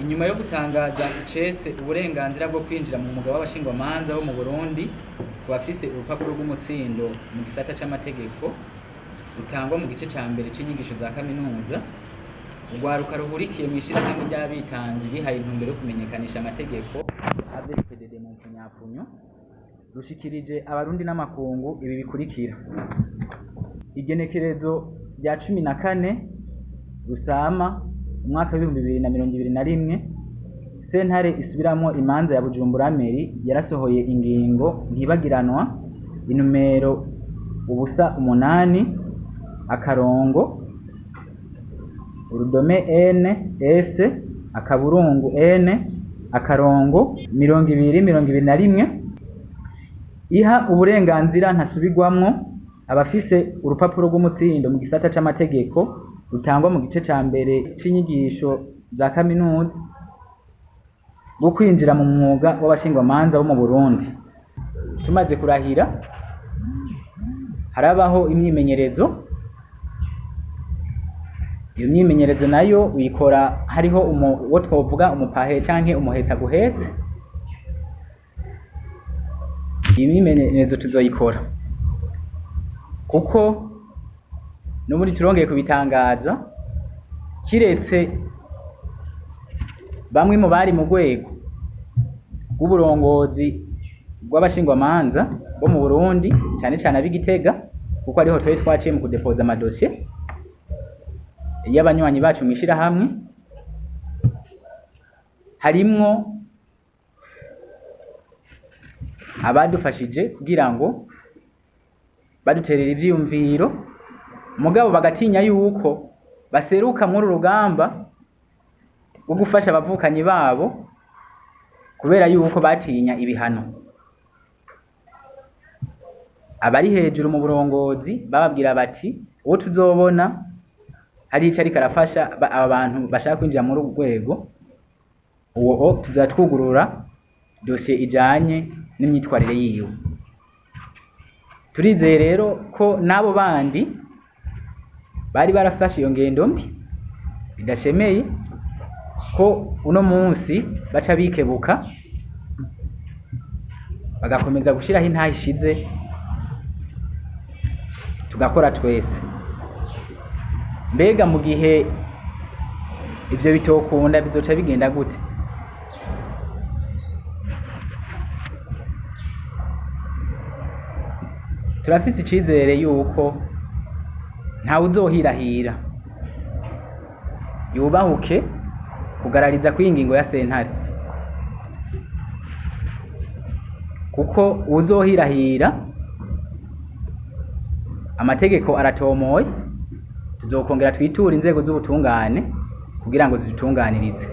Inyuma yo gutangaza icese uburenganzira bwo kwinjira mu mwuga w'abashingwamanza bo mu Burundi ku bafise urupapuro rw'umutsindo mu gisata c'amategeko rutangwa mu gice ca mbere c'inyigisho za kaminuza, urwaruka ruhurikiye mw'ishirahamwe ry'abitanzi bihaye intumbero yo kumenyekanisha amategeko AVSPDD mu mpfunyapfunyo rushikirije abarundi n'amakungu ibi bikurikira: igenekerezo rya 14 Rusama umwaka w'2021, sentare isubiramwo imanza ya Bujumbura Mairie yarasohoye ingingo ntibagiranwa inomero 08 akarongo urudome N S akaburungu N akarongo 2021 iha uburenganzira ntasubirwamwo abafise urupapuro rw'umutsindo mu gisata c'amategeko rutangwa mu gice ca mbere c'inyigisho za kaminuza bwo kwinjira mu mwuga w'abashingwamanza bo mu Burundi. Tumaze kurahira harabaho imyimenyerezo, iyo myimenyerezo nayo uyikora hariho uwo twovuga umupahe canke umuhetsa guhetse. Iyi myimenyerezo tuzoyikora kuko n'ubundi turongeye kubitangaza, kiretse bamwe mu bari mu rwego rw'uburongozi bw'abashingwamanza bo mu Burundi, cane cane ab'i Gitega, kuko ariho twari twaciye mu kudepoza amadosiye y'abanywanyi bacu mw'ishirahamwe, harimwo abadufashije kugira ngo baduterera ivyiyumviro, mugabo bagatinya yuko baseruka muri uru rugamba rwo gufasha abavukanyi babo kubera yuko batinya ibihano. Abari hejuru mu burongozi bababwira bati uwo tuzobona hari ico ariko arafasha aba bantu bashaka kwinjira muri uru rwego, uwo tuzatwugurura dosiye ijanye n'imyitwarire yiwe. Turizeye rero ko n'abo bandi bari barafashe iyo ngendo mbi idashemeye, ko uno munsi baca bikebuka bagakomeza gushiraho intahe ishize, tugakora twese. Mbega mu gihe ivyo bitokunda bizoca bigenda gute? Turafise icizere yuko ntawuzohirahira yubahuke kugarariza kw'iyi ngingo ya sentare, kuko uwuzohirahira amategeko aratomoye, tuzokongera twiture inzego z'ubutungane kugira ngo zidutunganirize.